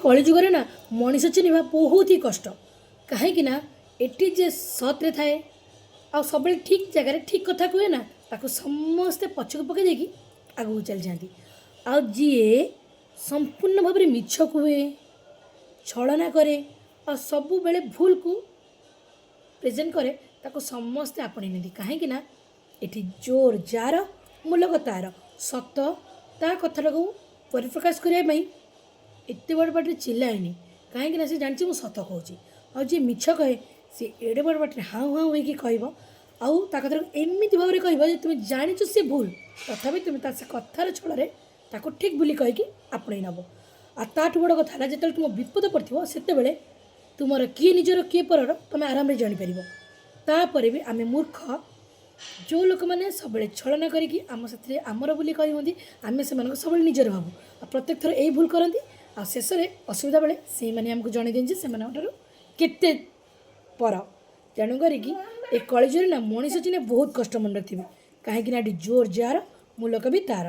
କଳିଯୁଗରେ ନା ମଣିଷ ଚିହ୍ନିବା ବହୁତ ହି କଷ୍ଟ। କାହିଁକି ନା ଏଠି ଯିଏ ସତରେ ଥାଏ ଆଉ ସବୁବେଳେ ଠିକ୍ ଜାଗାରେ ଠିକ୍ କଥା କୁହେ ନା, ତାକୁ ସମସ୍ତେ ପଛକୁ ପକାଇ ଦେଇକି ଆଗକୁ ଚାଲିଯାଆନ୍ତି। ଆଉ ଯିଏ ସମ୍ପୂର୍ଣ୍ଣ ଭାବରେ ମିଛ କୁହେ, ଛଳନା କରେ ଆଉ ସବୁବେଳେ ଭୁଲକୁ ପ୍ରେଜେଣ୍ଟ କରେ, ତାକୁ ସମସ୍ତେ ଆପଣେଇ ନିଅନ୍ତି। କାହିଁକି ନା ଏଠି ଜୋର ଯାର, ମୁଲକ ତାର। ସତ ତା କଥାଟାକୁ ପରିପ୍ରକାଶ କରିବା ପାଇଁ ଏତେ ବଡ଼ ପାଟିରେ ଚିଲ୍ଲାଏନି, କାହିଁକି ନା ସେ ଜାଣିଛି ମୁଁ ସତ କହୁଛି। ଆଉ ଯିଏ ମିଛ କହେ, ସେ ଏଡ଼େ ବଡ଼ ପାଟିରେ ହାଉଁ ହାଉଁ ହେଇକି କହିବ ଆଉ ତା କଥାଟାକୁ ଏମିତି ଭାବରେ କହିବ ଯେ ତୁମେ ଜାଣିଛ ସେ ଭୁଲ, ତଥାପି ତୁମେ ତା ସେ କଥାର ଛଳରେ ତାକୁ ଠିକ୍ ବୋଲି କହିକି ଆପଣେଇ ନେବ। ଆଉ ତାଠୁ ବଡ଼ କଥା ହେଲା, ଯେତେବେଳେ ତୁମ ବିପଦ ପଡ଼ିଥିବ, ସେତେବେଳେ ତୁମର କିଏ ନିଜର, କିଏ ପରର, ତୁମେ ଆରାମରେ ଜାଣିପାରିବ। ତାପରେ ବି ଆମେ ମୂର୍ଖ, ଯେଉଁ ଲୋକମାନେ ସବୁବେଳେ ଛଳନା କରିକି ଆମ ସାଥିରେ ଆମର ବୋଲି କହି ହୁଅନ୍ତି, ଆମେ ସେମାନଙ୍କୁ ସବୁବେଳେ ନିଜର ଭାବୁ ଆଉ ପ୍ରତ୍ୟେକ ଥର ଏଇ ଭୁଲ କରନ୍ତି। ଆଉ ଶେଷରେ ଅସୁବିଧା ବେଳେ ସେଇମାନେ ଆମକୁ ଜଣେଇ ଦିଅନ୍ତି ଯେ ସେମାନଙ୍କ ଠାରୁ କେତେ ପର। ତେଣୁ କରିକି ଏ କଳିଯୁଗରେ ନା ମଣିଷ ଚିହ୍ନିବା ବହୁତ କଷ୍ଟ, ମନେ ରଖିଥିବେ, କାହିଁକି ନା ଏଠି ଜୋର ଯାହାର, ମୁଲକ ବି ତାର।